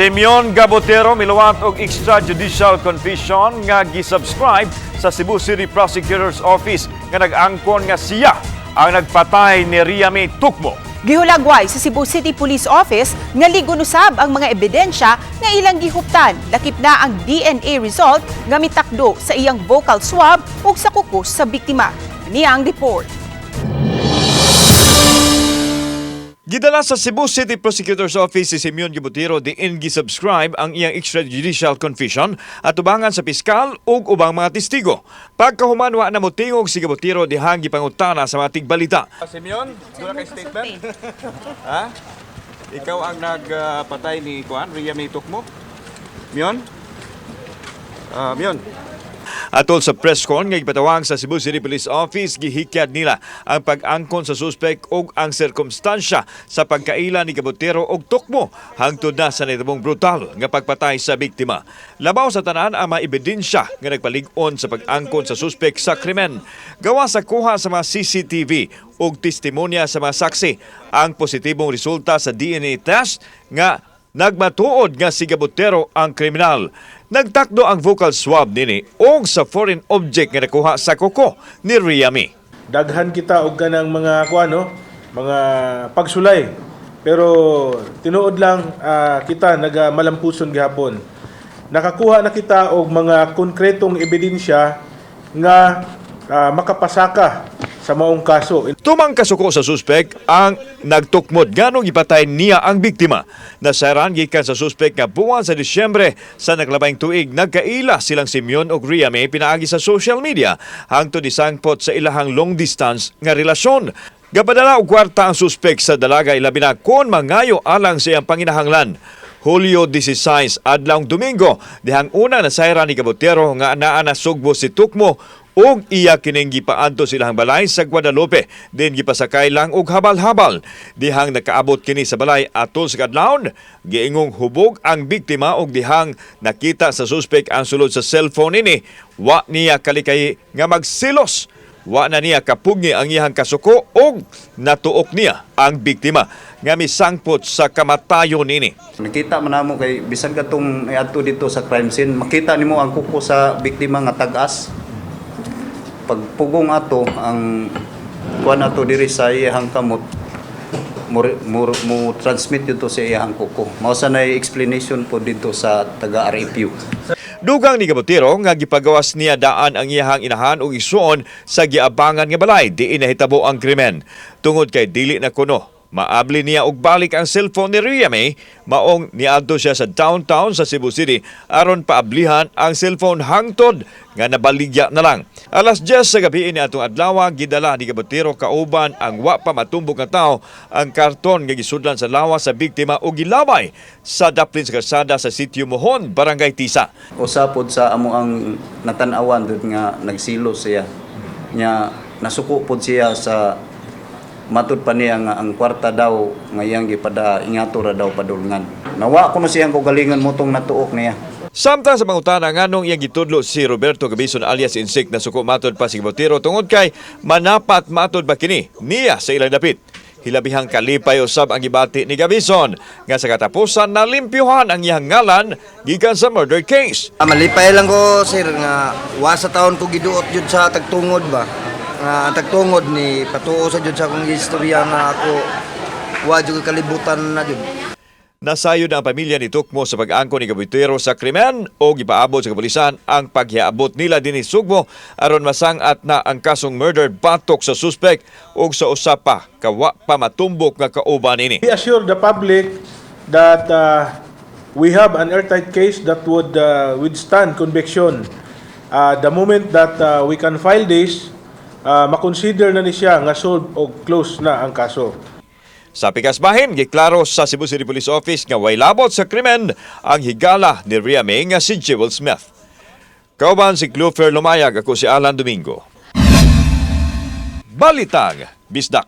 Simeon Gabotero miluwat og extrajudicial confession nga gisubscribe sa Cebu City Prosecutor's Office nga nag-angkon nga siya ang nagpatay ni Ria May Tukmo. Gihulagway sa Cebu City Police Office nga ligon usab ang mga ebidensya nga ilang gihuptan, lakip na ang DNA result nga mitakdo sa iyang buccal swab ug sa kuko sa biktima. Niya ang report. Gidala sa Cebu City Prosecutor's Office si Simeon Gabotero diin gisubscribe ang iyang extrajudicial confession at tubangan sa piskal ug ubang mga testigo. Pagkahuman, wa na motingog si Gabotero dihang gipangutana sa mga tigbalita. Simeon, doon kay statement. Ha? Ikaw ang nagpatay ni Kuan, Ria May Tukmo? Mion? Ah, Mion. Atol sa press con nga gipatawag sa Cebu City Police Office, gihikyad nila ang pag-angkon sa suspect ug ang sirkumstansya sa pagkaila ni Gabotero og Tukmo hangtod na sa nahitabo brutal nga pagpatay sa biktima. Labaw sa tanan ang mga ebidensya nga nagpalig-on sa pag-angkon sa suspect sa krimen. Gawa sa kuha sa mga CCTV ug testimonya sa mga saksi, ang positibong resulta sa DNA test nga nagmatuod nga si Gabotero ang kriminal. Nagtakdo ang buccal swab nini og sa foreign object nga nakuha sa kuko ni Riami. Daghan kita og kanang mga kuan, no, mga pagsulay, pero tinuod lang, kita nagamalampuson gihapon. Nakakuha na kita og mga konkretong ebidensya nga makapasaka sa maong kaso. Tumang kasuko sa suspek ang nagtukmod nganong ipatay niya ang biktima. Nasayran gikan sa suspek nga buwan sa Disyembre sa naglabay tuig nagkaila silang Simeon ug Ria May pinaagi sa social media hangtod isangpot sa ilahang long distance nga relasyon. Gapadala og kwarta ang suspek sa dalaga, ilabi na kon mangayo alang sa iyang panginahanglan. Hulyo 16, adlawng Domingo, dihang una nasayran ni Gabotero nga naa na sugbo si Tukmo ug iya kining gipaadto sa ilahang balay sa Guadalupe. Din gipasakay lang og habal-habal. Dihang nakaabot kini sa balay atol sa kadlawon, giingong hubog ang biktima ug dihang nakita sa suspek ang sulod sa cellphone nini, wa niya kalikay nga magsilos. Wa na niya kapugni ang iyang kasuko ug natuok niya ang biktima nga misangpot sa kamatayon nini. Nakita man namo kay bisan katong adto dito sa crime scene, makita nimo ang kuko sa biktima nga tag-as. Pagpugong ato ang kuan ato diri sa iyang kamot, mo transmit dito sa iyang kuko. Mao sa nay explanation po dito sa taga RFU. Dugang ni Gabotero nga gipagawas niya daan ang iyahang inahan ug igsuon sa giabangan nga balay diin nahitabo ang krimen. Tungod kay dili na kuno maabli niya og balik ang cellphone ni Ria May, maong niadto siya sa downtown sa Cebu City aron paablihan ang cellphone hangtod nga nabaligya na lang. Alas 10 sa gabi ni atong adlaw, gidala ni Gabotero kauban ang wa pa matumbok nga tawo ang karton nga gisudlan sa lawas sa biktima ug gilabay sa daplin sa kalsada sa Sitio Mohon, Barangay Tisa. Usa pod sa amo ang natan-awan dud nga nagsilos siya. Nya nasuko pod siya sa matud pa niya nga ang kwarta daw nga iyang gipada ingato ra daw padulngan. Nawa kuno siyang kaugalingon motong natuok niya. Samtang sa pangutana nganong iyang gitudlo si Roberto Gabison alias Insik, nasuko matod pa si Gabotero tungod kay manapat matod ba kini niya sa ilang dapit. Hilabihang kalipay usab ang gibati ni Gabison nga sa katapusan nalimpyuhan ang iyang ngalan gikan sa murder case. Ah, malipay lang ko, sir, nga wa sa taon ko giduot jud sa tagtungod ba. Nga ang tagtungod ni patuo sa jud sa akong istorya nga ako wa jud kalibutan na jud. Nasayod ang pamilya ni Tukmo sa pag-angko ni Gabotero sa krimen o gipaabot sa kapulisan ang paghiabot nila dinhi Sugbo aron masang-at na ang kasong murder batok sa suspek ug sa usa pa ka wa pa matumbok nga kauban nini. We assure the public that we have an airtight case that would withstand conviction. The moment that we can file this, makonsider na ni siya nga solved o close na ang kaso. Sa pikas bahin, giklaro sa Cebu City Police Office nga way labot sa krimen ang higala ni Ria May nga si Jewel Smith. Kauban si Clufer Lumayag, ako si Alan Domingo. Balitang Bisdak.